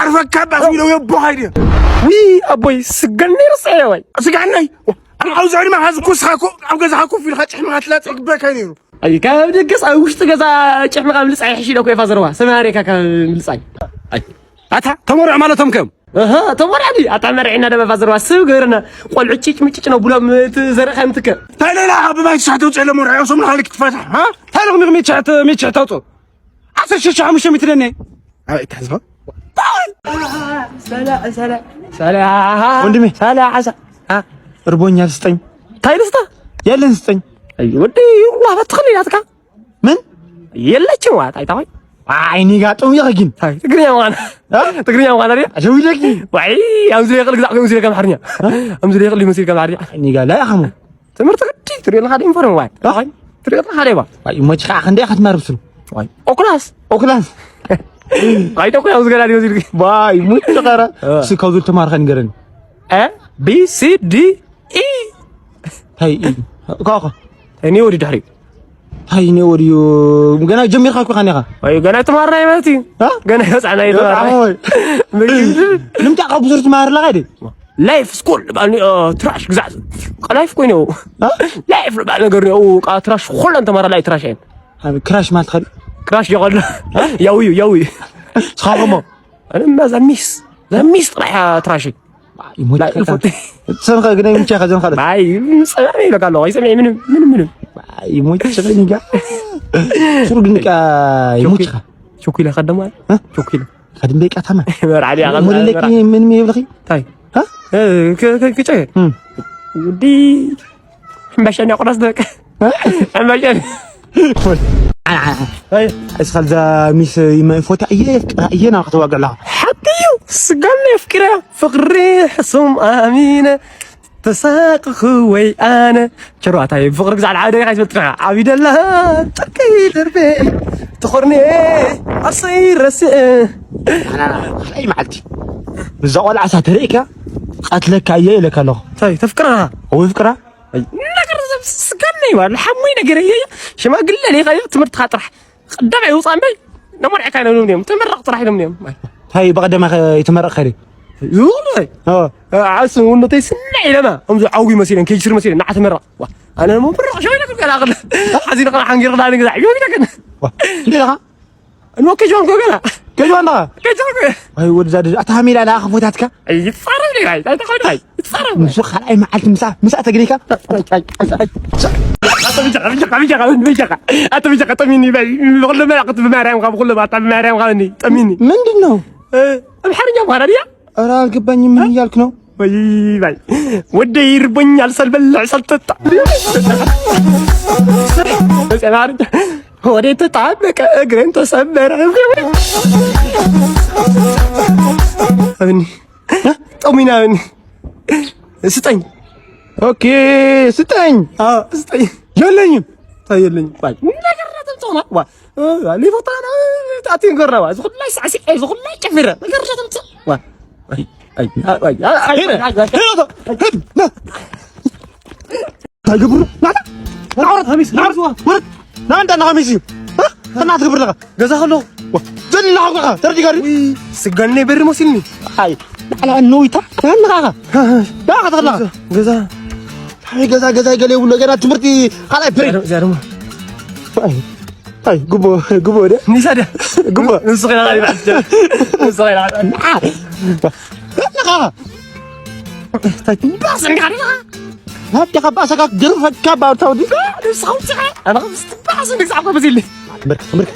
ቀርፈካ ባስ ኢለው የቦኻ ይድዮ። ዊ ኣቦይ ስገኒ ርሰየ ወይ። ስጋነይ ኣብ ዓውዚ ዕድመ ኻዚ ኩስኻ ኮ ኣብ ገዛኻ ኮፍ ኢልካ ጭሕምኻ ትላጽ ይግበካ ነይሩ። ኣይ ካብ ድግስ ኣብ ውሽጢ ገዛ ጭሕምኻ ምልጻይ ይሕሽ ኢለ እኮ የፋዘርዋ ሰማርካ ካብ ምልጻይ። ኣይ ኣታ ተመርዑ ማለቶም ከም እህ ተመርዑ ዲ ኣታ መርዒና ደበፋ ዘርዋ ስብ ገርና ቆልዑ ጭጭ ምጭጭ ነው ብሎም እቲ ዘረኸ ምትከ ታይለላ ብማይ ትሻሕተ ውፅእ ለመርዑ ሰሙን ኻሊክ ትፈታ ታ ታሪኽ ምርሚ ትሻሕተ ምትሻሕተ ውፅእ ዓሰርተ ሽዱሽተ ሓሙሽተ ሚእቲ ደኔ ኣይ ታዝባ ሰላ ሰላ ሰላ ወንድሜ ሰላ ዓሳ ርቦኛ ስጠኝ ታይልስታ የለን ስጠኝ ወዲ ይዋ ፈትኽልኝ ኣትካ ምን የለችም ማለት ኣይታወይ አይኔ ጋር ጥም ይኸጊን ትግርኛ ምዃን ትግርኛ ምዃን ሪያ ሸዊለኪ ወይ ኣብዚ ይኽእል ግዛዕ ከምዚ ይከም ሓርኛ ኣብዚ ይኽእል ይመስል ከም ሓርኛ አይኔ ጋር ላይ አኸሙ ትምህርት ግዲ ትሪኦ ለኻ ዲም ፈረም ዋይ ትሪኦ ለኻ ዲባ ወይ ሞች ኻ ክንደ ኸት ማርብስሉ ወይ ኦክላስ ኦክላስ አይቶ ኮ ኣብዚ ገላ ዲመስል ወይ ሞች ኸረ ስካው ዙል ተማርኸ ንገረን ቢ ሲ ዲ ኢ ታይ ኢ ኳኳ እኔ ወዲ ድሕሪ ታይ እኔ ወዲዩ ገና ጀሚርካ እኮ ኻኒኻ ወይ ገና ተማርና ይመት እዩ አ? ገና ይወፃና ይተማርና ንምንታይ ካብ ብዙር ትማር ኣለኻ ደ ላይፍ ስኩል ባኒ ትራሽ ግዛዕ ላይፍ ኮይኑ አ? ላይፍ ባል ነገር ነው ቃ ትራሽ ኾለን ተማራ ላይ ትራሽ እየን ክራሽ ማለት ኸዲ ክራሽ የቐሉ ያው እዩ ያው እዩ ስኻኸሞ ኣነ እና ዛሚስ ዛሚስ ጥራሕ ትራሽ ይሞት ሰንኸ ግን ይምቻ ከዘን ኻለ ባይ ጸባይ ይበቃ ነው አይሰማይ ምንም ምንም ምንም ይሞት ሸፈን ይጋ ስሩ ግን ቃ ይሞት ካ ቾኩላ ከደማ እ? ቾኩላ ከድም ደቂቃ ታማ መርዓዲ ኣቐል ሙሉ ለቂ ምን ምን ይብልኺ ታይ እ? እ፣ ከ- ከ- ክጨ እም። ውዲ ሕምባሻ እንዲያ ቁራስ ደቂ ሕምባሻ እስኻ ልዛ ሚስ ይመ- ፎታ እየ የፍቅራ እየ ናብ ከተዋግዕ ኣለኻ ሓቂ እዩ ስጋና የፍቅራ ፍቅሪ ሕሱም ኣሚነ ተሳቅኹ ወይ ኣነ ቸሯታይ ፍቅሪ ግዛዕ ሓደ ካ ይፈልጥና ዓብደላ ጥርቂ ደርቤ ትኾርኒ ኣሰይ ረስእ ካልኣይ መዓልቲ ብዛ ቆልዓ እሳ ተርእካ ቀትለካ እየ ኢለካ ኣለኹ እንታይ ተፍቅራ ወይ ፍቅራ ነገር ስጋና ይባል ሓሙይ ነገር እየ ሽማግለ ሊኻ ትምህርትኻ ጥራሕ ቀዳማይ ውፃእ እምበይ ነመርዕካ ኢሎም እዮም ተመረቕ ጥራሕ ኢሎም እዮም እንታይ ብቐደማ ይተመረቕ ከደ ዝብሉ ዓሱ ውነተይ ስናዕ ኢለማ ከምዚ ዓውጉ መሲለን ከይስር መሲለን ናዓ ተመረቕ ኣነ ሞ ብርቕ ሸው ኢለኩም ገላ ኣቕል ሓዚ ንቕና ሓንጊር ክዳን ግዛዕ ሸው ኢለከን እንዴ ኢኻ እንሞ ከጅዋን ኮ ገላ ከጅዋን ዳ ከጅዋን ኮ ኣይ ወድ ዛድ ኣታ ሃሚላ ላ ፎታትካ ይጻረፍ ዲኻ ይጻረፍ ዲኻ ይጻረፍ ንሱ ካልኣይ መዓልቲ ምሳ ምሳ ተግሪካ ኣተ ብጃኻ ብጃኻ ብጃኻ ኣተ ብጃኻ ጠሚኒ በይ ብኹሉ መራቕት ብማርያም ካብ ብኹሉ ባታ ብማርያም ካብ እኒ ጠሚኒ ምንድን ነው ኣምሓርኛ ምዃና ድያ ኧረ አልገባኝም ምን እያልክ ነው ወይ ባይ ወደ ይርቦኛል ሰልበልዕ ሰልጠጣ ወደ ተጣበቀ እግሬን ተሰበረ ጠሚና ስጠኝ ኦኬ ስጠኝ ስጠኝ የለኝም የለኝም ነገር ተምጾና ሊፎታ ኣትንገርና ዝኹላይ ሳዕሲዐ ዝኹላይ ጨፊረ ነገር ተምጽእ እንታይ ገብሩ ናታ ናዕረት ሃሚስ ናዕረት ወረት ናንተ ናኻ ሚሲ። እ? እና ትገብር ኣለኻ? ገዛ ከለኹ። ዋ፣ ዘላ ኳ፣ ተረዲኻ ድዩ? ውይ፣ ስጋን ናይ በሪ መሲልኒ። ኣይ፣ ኣላ ነዊታ፣ ተኸለኻ። ዳ ከተኸለኻ። ገዛ። ኣይ፣ ገዛ፣ ገዛ፣ ገለ ይብሉ፣ ገና ትምህርቲ ካልኣይ ፕሬ። እዚኣ ደሞ። ኣይ፣ ኣይ፣ ጉቦ፣ ጉቦ፣ ወደ? ኒሳ፣ ደ? ጉቦ። ንሱ ኸይና፣ ኸይና፣ ንሱ ኸይና። ኣ፣ ተኸለኻ። እንታይ ትባስ እንዲኻ ዲኻ? ናብቲ ካብ ባእሰካ ገርፈካ ባእታው ዲኻ? ንስኻ ውፅኻ። ኣነ ከም ዝትባስ እንዲ ክሳብ ከመዚ ኢለ። ብርክ፣ ብርክ።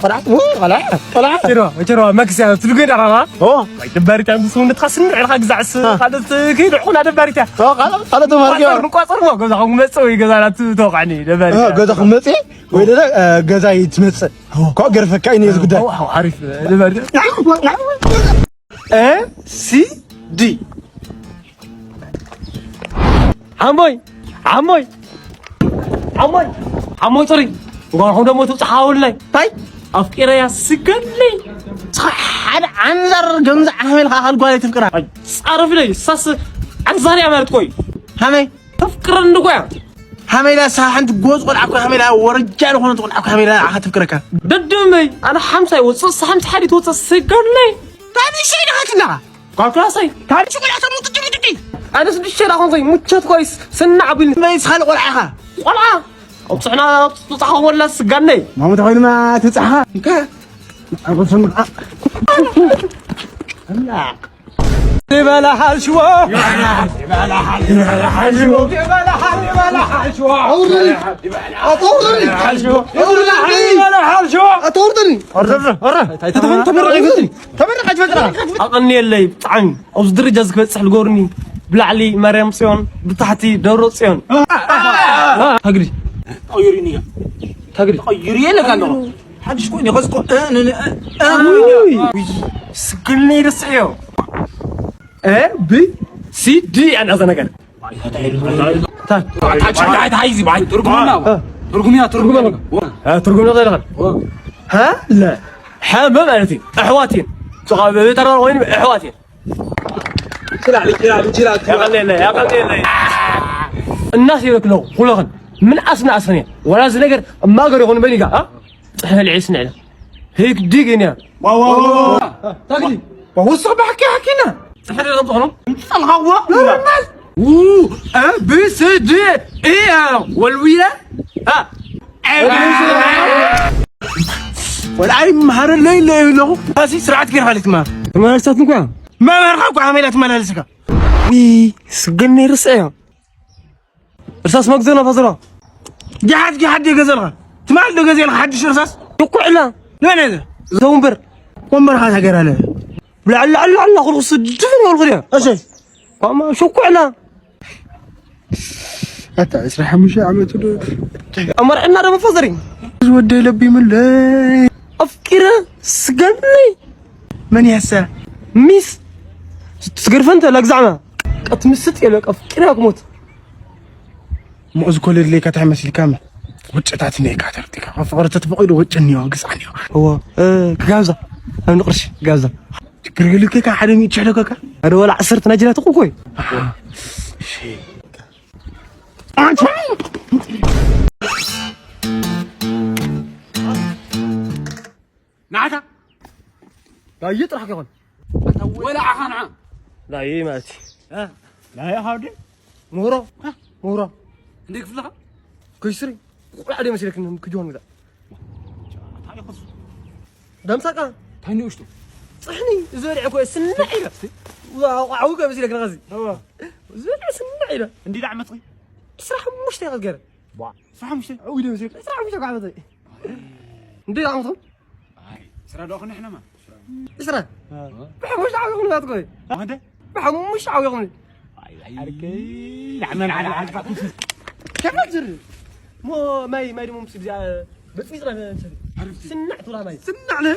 ቆልዓ፣ ው፣ ቆልዓ፣ ቆልዓ። ጀርባ፣ ጀርባ፣ መክስያ፣ ትልጉ ዳ ኸኻ? ኦ። ወይ ደባሪታ፣ ምስ ሰውነትካ ስንዕ ኢልካ ግዛዕስ፣ አ። ካልኦት ከይድዕኹና ደባሪታ። ኦ፣ ካልኦት፣ ካልኦት ተማሃርኪ። ቋጸር፣ ቋጸር፣ ሞ፣ ገዛኹም መጽእ ወይ ገዛ ናቱ ተወቃዕኒ፣ ደባሪታ። እ፣ ገዛኹም መጽእ ወይ ደለ፣ እ፣ ገዛይ ትመጽእ። ኦ። ኮ ገርፈካ እዩ ነዚ ጉዳይ። ኦ፣ ኦ፣ ሓሪፍ፣ ደባሪታ። እ፣ ሲ፣ ዲ። ሓሞይ፣ ሓሞይ፣ ሓሞይ፣ ሓሞይ ፅሪ። እንኳን ደሞ ትብፅሓ ውላይ። እንታይ? ኣፍቂረያ ስገድለይ። ሓደ ዓንዛር ገምዛ ዓሜል ኸዓ ካልጓል ትፍቅራ። ኣይ፣ ፃረፍለይ፣ ሳስ ዓንዛርያ ማለት ኮይ። ሃመይ? ተፍቅረኒ እኮ እያ። ሃመይ ኢላ ሳሓንቲ ጎዝ ቆልዓ እኮ፣ ሃመይ ኢላ ወረጃ ዝኾነት ቆልዓ እኮ፣ ሃመይ ኢላ ኣኻ ተፍቅረካ። ደድመይ፣ ኣነ ሓምሳ ይወፅእ፣ ሳሓንቲ ሓዲ ትወፅእ ስገድለይ። ታዲያ ሸይዳ ኸትላ? ካብ ክላሰይ። ታዲያ ሽጉላተ ሙጥጭ ሙጥጭ። ኣነ ስድሽተ ዳኹን ዘይ ሙቸት ኮይስ ስናዕ ቢል። መይስ ኻል ቆልዓ ኢኻ? ቆልዓ። ኣብ ጽሕና ትጻኸ ወላ ስጋነይ። ማሙ ተኾይንማ ትጻኻ። እንካ። ኣጎስም። ኣምላኽ። ይበላሃል ሽዎ። ይበላሃል ሽዎ። ይበላሃል፣ ይበላሃል ሽዎ። ኣውርደኒ። ኣውርደኒ። ይበላሃል ሽዎ። ኣውርደኒ። ኣውርደኒ። ኣውርደኒ። ተተኾይኑ ተመረቕ ይፈትኒ። ተመረቕ ኣይትፈጥራ። ኣቐንየለይ ብጣዕሚ። ኣብዚ ደረጃ እዚ ክበጽሕ ልገብርኒ። ብላዕሊ ማርያም ጽዮን፣ ብታሕቲ ደብረ ጽዮን። ተግሪ። ተቐይሩኒ እያ። ተግሪ። ተቐይሩ እየ ኢለካ ኣለኹ። ሓድሽ ኮይኑ፣ ከዚ እኮ፣ እ፣ ን፣ ን፣ እ፣ እ፣ ውይ። ውይ። ስግልኒ ይርስዕ እዮ። እ፣ ብ፣ ሲ፣ ዲ እያ ናዛ ነገር። እንታይ? እንታይ? እንታይ? እንታይ? እንታይ? ትርጉም እያ። እ። ትርጉም እያ፣ ትርጉም እያ። እ፣ ትርጉም እያ። ሃ? ለ። ሓመ ማለት እዩ። ኣሕዋት እየን። ሱቓ ቤተራ ኮይኑ ኣሕዋት እየን። ችላ፣ ችላ፣ ችላ፣ ችላ። ያቀለለ፣ ያቀለለ። እናስ ይበክለው፣ ኩለኽን። ምን ኣስና ኣስፈን እየ። ወላ እዚ ነገር እማገር ይኹን በሊጋ፣ ኣ? ጽሕፈ ልዒ ስንዕለ። ሂክ ዲግ እኔ። ዋ፣ ዋ፣ ዋ፣ ዋ። ታግዲ። ዋ፣ ወስኽ ብሓኪ ሓኪና። ጽሕፈ ልዒ ጽሕፈ ልዒ። ጸልኻዎ። ኖርማል። ው፣ እ፣ ብ፣ ስ፣ ድ፣ ኢ፣ እ፣ ወልውየ። ኣ። ወልዓይ መሃረለይ ኢለ ኣለኹ። ኣሲ ስርዓት ጌርካ ልትማ። ተመላልሳት እንኳ። መምህርካ እኮ ሓሜላ ትመላለስካ። ዊ፣ ስገኒ ርስዕ እያ። እርሳስ መግዘና ፈዘራ። ጊሓት ጊሓት ድዩ ገዘልኻ? ትማል ዶ ገዘልካ ሓድሽ እርሳስ? ሽኩዕላ። ንመን እየ? እዛ ወንበር። ወንበርኻ ተገራለ። ብላዕላ፣ ላዕላ፣ ላዕላ፣ ኩሉ ስድፍ ነው ያልኩት ያ። እሺ። ኳማ ሽኩዕላ። ኣታ ዕስራ ሓሙሽተ ዓመቱ ዶ? ኣመርዕና ዶ መፈዘሪ? ወደ ለቢ ምለይ። ኣፍቂረ ስገኒ። መን ያሳ? ሚስ። ትገርፈን ተላግዛዕና። ቀት ምስጥ የለ ቀፍ ቂራ ክሞት። ሙዝ ኮለድ ለይ ካታ መስልካም። ወጨታት ነይ ካታ ርቲካ። ፍቅር ተትፈቂዱ ወጨን ይዋ ግዛን ይዋ። እዎ፣ እ፣ ክጋብዛ። ኣብ ንቅርሽ ክጋብዛ። ግርግልከካ ሓደ ሚእቲ ሽሕለከካ። ሓደ ወላ ዓሰርተ ናጅላት እኮ ኮይ። ኣንተ። ንዓኻ ዳየ ጥራሕ ከይኮን። ኣታ ወላ ዓኻ ንዓ። ዳየ ማለት እዩ። እ? ዳየ ሓውዲ? ምህሮ? እ? ምህሮ? እንደ ክፍልኻ? ከይስሪ። ቆልዓ ዶ መስለክ ክጅሆን ግዛ። እንታይ ይኸሱ? ደምሳቃ? እንታይ ንእሽቶ? ጽሕኒ፣ ዝበልዐ እኮ ስናዕ ኢለ። ዋ፣ ዓው እኮ መስለክ ንኸዚ። እዋ። ዝበልዐ ስናዕ ኢለ። እንዲ ዳዕመት ኾይ? ዕስራ ሓሙሽተ ኢኻ ዝገረ። ቧ። ዕስራ ሓሙሽተ? ዓው ኢለ መስለክ። ዕስራ ሓሙሽተ እኮ ዓመት። እንዲ ዳዕመት ኾይ? ኣይ፣ ዕስራ ዶ ኣኹን ንሕና ማ? ዕስራ? እ። ብሓሙሽተ ዓው ይኹን ናትኮ። ኣንተ? ብሓሙሽተ ዓው ይኹን። ኣይ፣ ኣይ፣ ኣርከይ፣ ላዕመን ዓላ ዓልካ። ከመት ዝር። ሞ ማይ፣ ማይ ደሞ ምስ ብዚኣ፣ ብጽቢጽ ና ንሰቲ። ስናዕ ትብላ ማይ። ስናዕ ነ?